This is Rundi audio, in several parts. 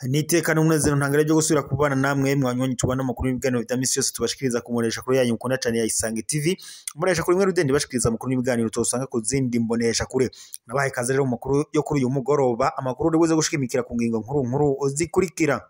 Niteka n'umunezero ntangere ryo gusubira kubana namwe mwanywanyi tubana amakuru y'ibiganiro bya misi yose tubashikiriza kumuresha kuri yanyu mukunda cyane ya Isange TV. Muresha kuri mwe rudende bashikiriza amakuru n'ibiganiro tosanga ku zindi mbonesha kure. Nabahaye kaze rero mu makuru yo kuri uyu mugoroba, amakuru uri buze gushikimikira ku ngingo nkuru nkuru zikurikira.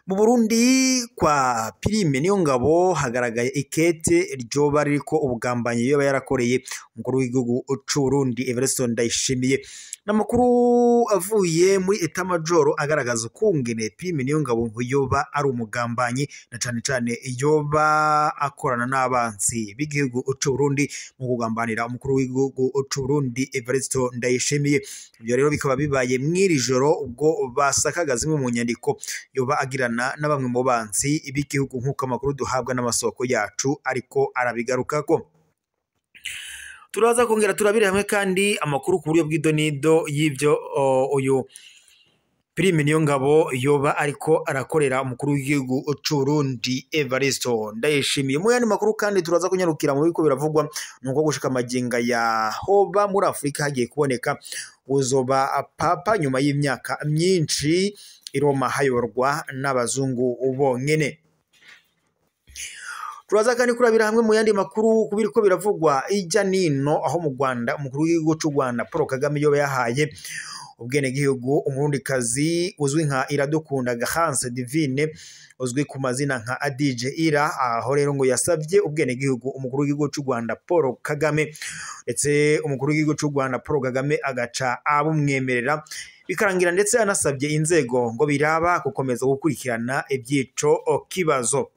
Mu Burundi kwa Prime Niyongabo hagaragaye ikete ryoba ririko ubugambanyi yoba yarakoreye umukuru w'igihugu c'u Burundi Evariste Ndayishimiye. N'amakuru avuye muri Etat Major agaragaza ukungene Prime Niyongabo yoba ari umugambanyi na cane cane yoba akorana n'abansi b'igihugu c'u Burundi mu kugambanira umukuru w'igihugu c'u Burundi Evariste Ndayishimiye. Ibyo rero bikaba bibaye mw'iri joro ubwo basakaga zimwe mu nyandiko yoba agirana na bamwe mu bansi b'igihugu nk'uko amakuru duhabwa n'amasoko yacu ariko arabigarukako. Turaza kongera turabire hamwe kandi amakuru ku buryo bw'idonido y'ibyo uyu Prime Niyongabo yoba ariko arakorera umukuru w'igihugu c'u Burundi Evariste Ndayishimiye. Mu yandi makuru kandi turaza kunyarukira mu biko biravugwa nuko gushika amaginga ya hoba muri Afrika hagiye kuboneka uzoba papa nyuma y'imyaka myinshi i Roma hayoborwa n'abazungu bonyene. Turaza kandi kurabira hamwe mu yandi makuru kubiriko biravugwa ijya nino aho mu Rwanda umukuru w'igihugu c'u Rwanda Paul Kagame yoba yahaye ubwenegihugu umurundikazi uzwi nka Iradukunda Garance Divine uzwi ku mazina nka Adije Ira, aho rero ngo yasabye ubwenegihugu umukuru w'igihugu c'u Rwanda Paul Kagame, ndetse umukuru w'igihugu c'u Rwanda Paul Kagame agaca abumwemerera bikarangira, ndetse anasabye inzego ngo biraba gukomeza gukurikirana ibyico kibazo.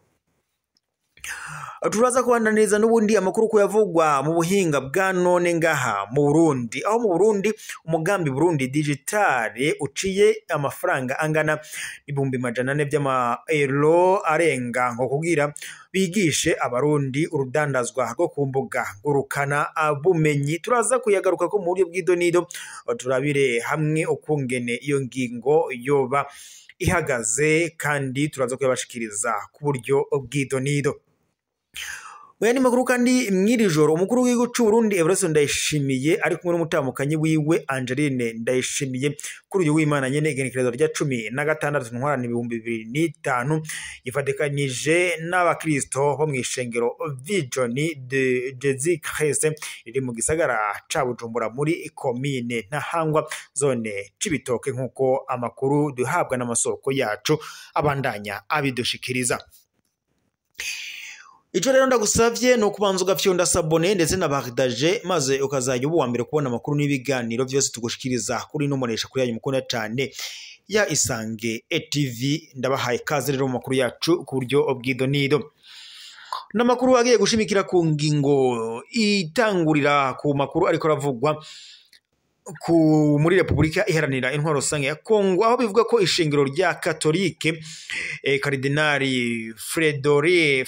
Turaza kubandaniriza n'ubundi amakuru kuyavugwa mu buhinga bwa none ngaha mu Burundi, aho mu Burundi umugambi Burundi Digitale uciye amafaranga angana 400,000 by'amaeuro arenga ngo kugira bigishe abarundi urudandazwa rwo ku mbuga ngurukana bumenyi. Turaza kuyagaruka ko mu buryo bw'idonido turabire hamwe ukungene iyo ngingo yoba ihagaze, kandi turaza kuyabashikiriza ku buryo bw'idonido. Mu yandi makuru kandi mw'iri joro umukuru w'igihugu c'u Burundi Evariste Ndayishimiye ari kumwe n'umutamukanyi wiwe Angeline Ndayishimiye kuri uyu w'Imana nyene igenekerezo rya 16 Ntwarante 2005 yifatikanije n'abakristo bo mw'ishengero Vision de Jésus Christ riri mu gisagara ca Bujumbura muri komine Ntahangwa zone Cibitoke, nk'uko amakuru duhabwa n'amasoko yacu abandanya abidushikiriza. Ico rero ndagusavye no kubanza ugafyonda sabone ndetse na partage, maze ukazajya uba uwa mbere kubona amakuru n'ibiganiro vyose tugushikiriza kuri ino mbonesha kuri yanyu mukunda cane ya Isange TV. Ndabahaye kaze rero mu makuru yacu ku buryo bw'idonido. N'amakuru agiye gushimikira ku ngingo itangurira ku makuru ariko aravugwa ku muri Repubulika Iharanira Intwaro Rusange ya Kongo, aho bivuga ko ishengero rya Katolike Kardinali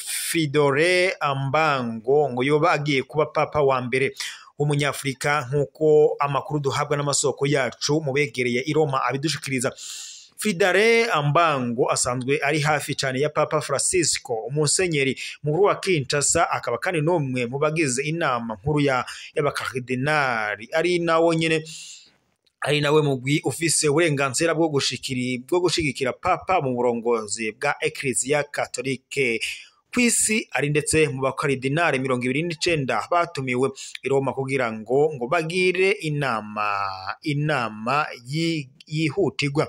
Fridore Ambango ngo yoba agiye kuba papa wa mbere w'umunyafrika, nk'uko amakuru duhabwa n'amasoko yacu mu begereye i Roma abidushikiriza. Fridore Ambango asanzwe ari hafi cyane ya Papa Francisco, umusenyeri mukuru wa Kinshasa, akaba kandi n'umwe mu bagize inama nkuru y'abakardinali, ari nawe nyene ari nawe mugwi ufise uburenganzira bwo gushigikira Papa mu burongozi bwa Ecclesia Katolike kw'isi, ari ndetse mu bakardinali 29 batumiwe i Roma kugira ngo bagire inama yihutirwa.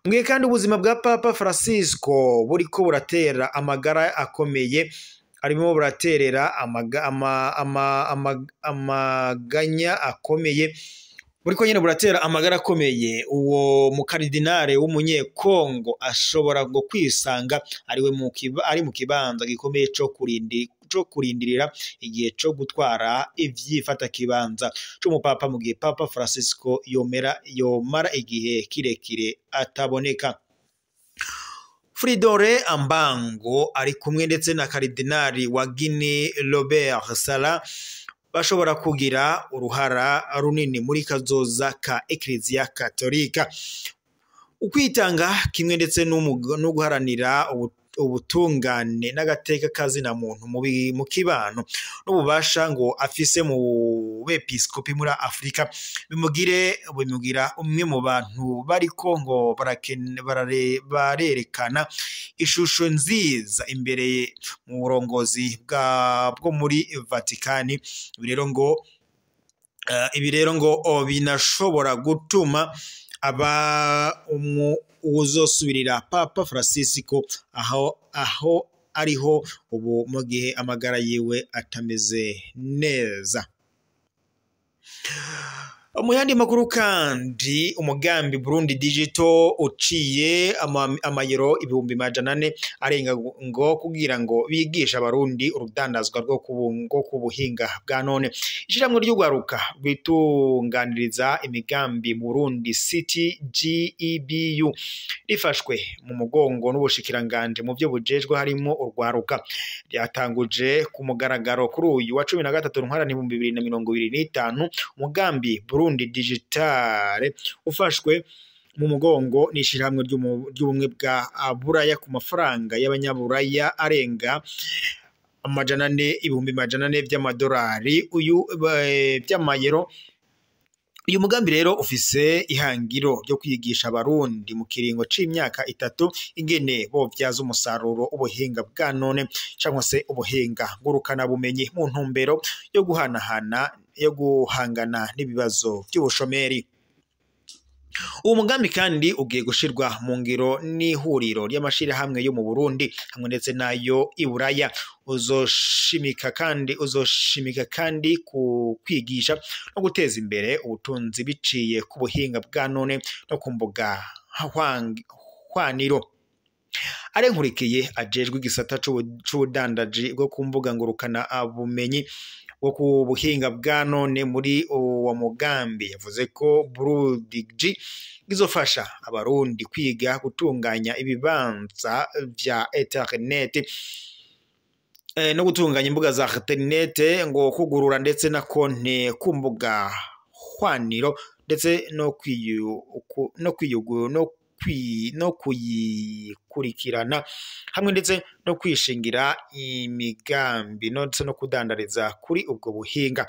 Mwe kandi ubuzima bwa Papa Francisco buriko buratera amagara akomeye, arimo buraterera amaganya akomeye, buriko nyene buratera amagara akomeye. Uwo mukardinale w'umunyekongo ashobora ngo kwisanga ariwe ari mu kibanza gikomeye co kurindirira igihe co gutwara ivyifata kibanza c'umupapa, mu gihe Papa Francisco yomara igihe kirekire ataboneka. Fridore Ambango ari kumwe ndetse na Kardinali wa Guinea Robert Sala bashobora kugira uruhara runini muri kazoza ka Ecclesia Katolika. Ukwitanga kimwe ndetse no guharanira ubutungane n'agateka kazina muntu mu kibano n'ububasha ngo afise mu bepiskopi muri Afrika bimugira umwe mu bantu bariko ngo barerekana ishusho nziza imbere mu burongozi bwo muri Vatikani. Ibi rero ngo binashobora gutuma aba uwuzosubirira Papa Francisco aho ariho ubu mu gihe amagara yiwe atameze neza. Mu yandi makuru kandi, umugambi Burundi Digital uciye amayero 400,000 arenga ngo kugira ngo bigishe abarundi urudandazwa rwo ku buhinga bwa none. Ishirahamwe ry'ugwaruka rwitunganiriza imigambi mu Burundi City GEBU rifashwe mu mugongo n'ubushikiranganje mu byo bujejwe harimo urwaruka, ryatanguje ku mugaragaro kuri uyu wa 13 Ntwarante 2025 umugambi Burundi Digital ufashwe mu mugongo n'ishirahamwe ry'ubumwe bwa Buraya ku mafaranga y'abanyaburaya arenga 400,000 by'amadolari uyu by'amayero. Uyu mugambi rero ufise ihangiro ryo kwigisha abarundi mu kiringo c'imyaka 3 ingene bovyaza umusaruro ubuhinga bwa none cyangwa se ubuhinga ngurukana bumenyi mu ntumbero yo guhanahana yo guhangana n'ibibazo by'ubushomeri. Uwo mugambi kandi ugiye gushirwa mu ngiro n'ihuriro ry'amashirahamwe yo mu Burundi hamwe ndetse nayo i Buraya. Uzoshimika kandi ku kwigisha no guteza imbere ubutunzi biciye ku buhinga bwa none no ku mbuga hwaniro. Arenkurikiye ajejwe igisata c'ubudandaji bwo ku mbuga ngurukana bumenyi bwo ku buhinga bwa none muri uwo mugambi, yavuze ko Burudigi izofasha abarundi kwiga gutunganya ibibanza vya internet no gutunganya imbuga za internet, ngo kugurura ndetse na konte ku mbuga hwaniro ndetse no kuyikurikirana hamwe ndetse no kwishingira imigambi ndetse no kudandariza kuri ubwo buhinga.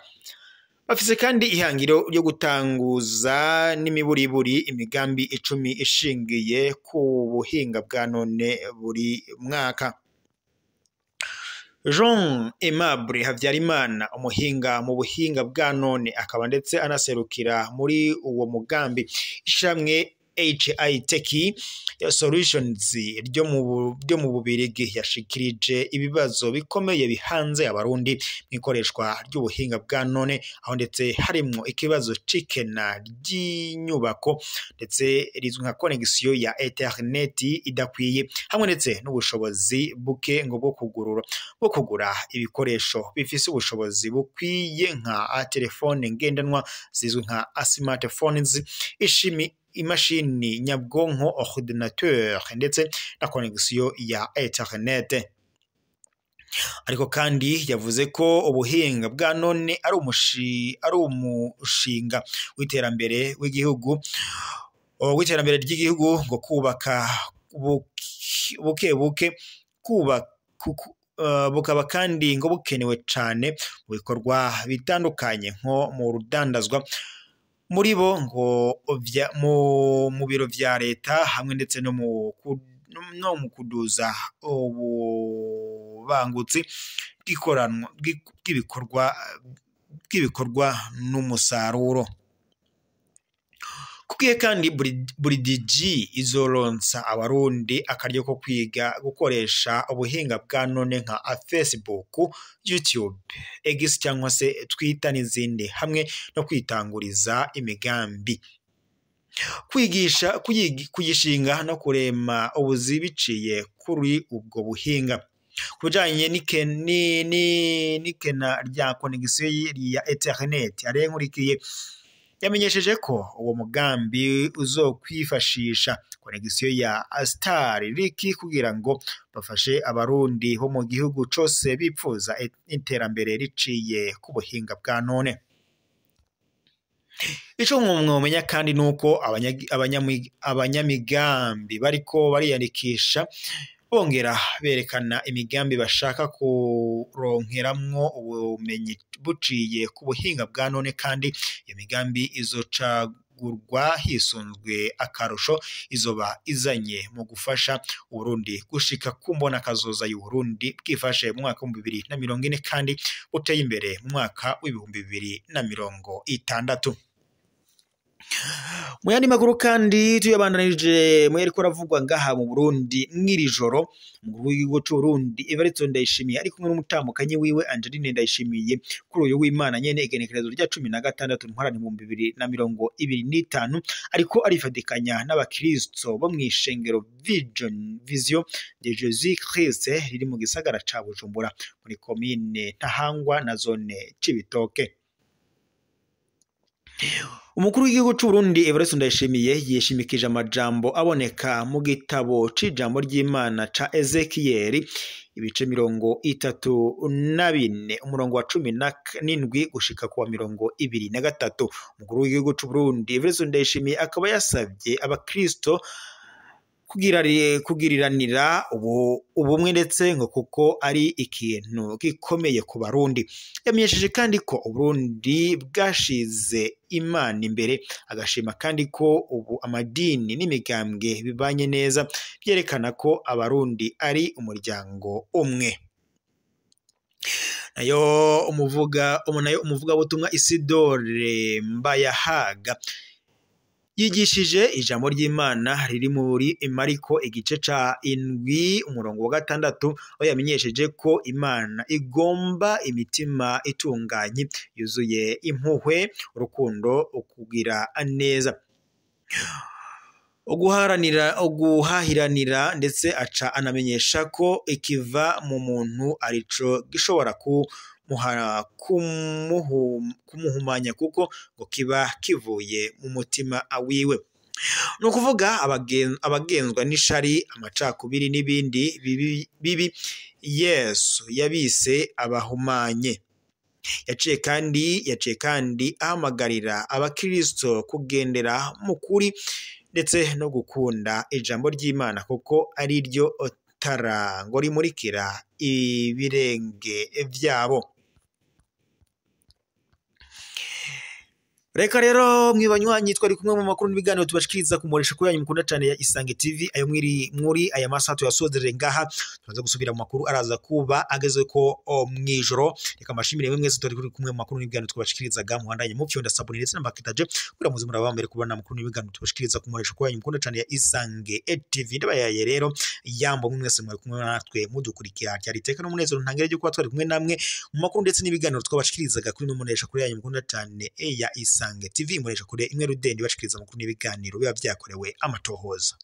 Bafise kandi ihangiro ryo gutanguza n'imiburiburi imigambi 10 ishingiye ku buhinga bwa none buri mwaka. Jean Aimable Havyarimana, umuhinga mu buhinga bwa none, akaba ndetse anaserukira muri uwo mugambi ishamwe HI Tech Solutions ryo mu Bubirigi, yashikirije ibibazo bikomeye bihanze abarundi mu ikoreshwa ry'ubuhinga bwa none, aho ndetse harimwo ikibazo c'ikena ry'inyubako ndetse rizwi nka connexion ya internet idakwiye, hamwe ndetse n'ubushobozi buke ngo bwo kugura ibikoresho bifise ubushobozi bukwiye nka telefone ngendanwa zizwi nka smartphones, imashini nyabwonko ordinateur ndetse na connexion ya internet. Ariko kandi yavuze ko ubuhinga bwa none ari umushinga w'iterambere w'igihugu w'iterambere ry'igihugu, ngo kubaka buke buke bukaba kandi ngo bukenewe cane mu bikorwa bitandukanye nko mu rudandazwa muri bo ngo mu biro vya leta hamwe ndetse no mu kuduza ububangutsi bw'ibikorwa n'umusaruro. Kukiye kandi buri DG izoronsa abarundi akaryo ko kwiga gukoresha ubuhinga bwa none nka Facebook, YouTube, X cyangwa se Twitter n'izindi, hamwe no kwitanguriza imigambi, kwigisha kuyishinga no kurema ubuzi biciye kuri ubwo buhinga. Kubijanye n'ikena rya connexion ya internet, Arenkurikiye yamenyesheje ko uwo mugambi uzokwifashisha connexion ya Starlink kugira ngo bafashe abarundi bo mu gihugu cose bipfuza iterambere riciye ku buhinga bwa none. Ico mwomenya kandi nuko abanyamigambi bariko bariyandikisha Bongera berekana imigambi bashaka kuronkeramwo ubumenyi buciye ku buhinga bwa none, kandi iyo migambi izocagurwa hisunzwe akarusho izoba izanye mu gufasha Uburundi gushika ku mbona kazoza y'Uburundi bwifashe mu mwaka w'2040 kandi buteye imbere mu mwaka w'2060. Mu yandi makuru kandi tuyabandanije mu yariko aravugwa ngaha mu Burundi mw'iri joro, umukuru w'igihugu c'Uburundi Evariste Ndayishimiye ari kumwe n'umutambukanyi wiwe Angeline Ndayishimiye kuri uyu w'Imana nyene igenekerezo rya 16 Ntwarante 2025, ariko arifatikanya n'abakristo bo mw'ishengero Vision de Jésus Christ riri mu gisagara ca Bujumbura muri komine Ntahangwa na zone Cibitoke. Umukuru w'igihugu c'Uburundi Evariste Ndayishimiye yishimikije amajambo aboneka mu gitabo c'ijambo ry'Imana ca Ezekiyeli ibice 34 umurongo wa 17 gushika kuwa 23. Umukuru w'igihugu c'Uburundi Evariste Ndayishimiye akaba yasabye abakristo kugiriranira ubumwe ndetse ngo kuko ari ikintu gikomeye ku Barundi. Yamenyesheje kandi ko Uburundi bwashize Imana imbere, agashima kandi ko ubu amadini n'imigambwe bibanye neza, byerekana ko Abarundi ari umuryango umwe. Nayo umuvugabutumwa Isidore Mbayahaga yigishije ijambo ry'Imana riri muri Mariko igice ca 7 umurongo wa 6, aho yamenyesheje ko Imana igomba imitima itunganye yuzuye impuhwe, urukundo, ukugira neza, uguhahiranira, ndetse aca anamenyesha ko ikiva mu muntu arico gishobora kumuhumanya kuko ngo kiba kivuye mu mutima wiwe. Ni ukuvuga abagenzwa n'ishari, amacakubiri n'ibindi bibi Yesu yabise abahumanye. Yaciye kandi ahamagarira abakristo kugendera mu kuri ndetse no gukunda ijambo ry'Imana kuko ari ryo tara ngo rimurikira ibirenge vyabo. Reka rero mwibanywanyi twari kumwe mu makuru n'ibiganiro tubashikiriza kumuresha kuri yanyu mukunda cyane ya Isange TV, ayo mwiri muri aya masaha tuyasozerere ngaha, tubanza gusubira mu makuru araza kuba ageze ko mwijoro. Reka mashimire mwe mwese twari kumwe mu makuru n'ibiganiro tubashikirizaga, muhandanye mufyo ndasabuni ndetse n'amakitaje kugira muze muraba mbere kubona amakuru n'ibiganiro tubashikiriza kumuresha kuri yanyu mukunda cyane ya Isange TV. Ndabayaye rero yambo mwese mwari kumwe natwe mudukurikira, cyari iteka n'umunezero ntangere ryo kuba twari kumwe namwe mu makuru ndetse n'ibiganiro twabashikirizaga kuri n'umunesha kuri yanyu mukunda cyane ya Isange TV, imbonesha kure imwe rudende bashikiriza amakuru n'ibiganiro biba vyakorewe amatohoza.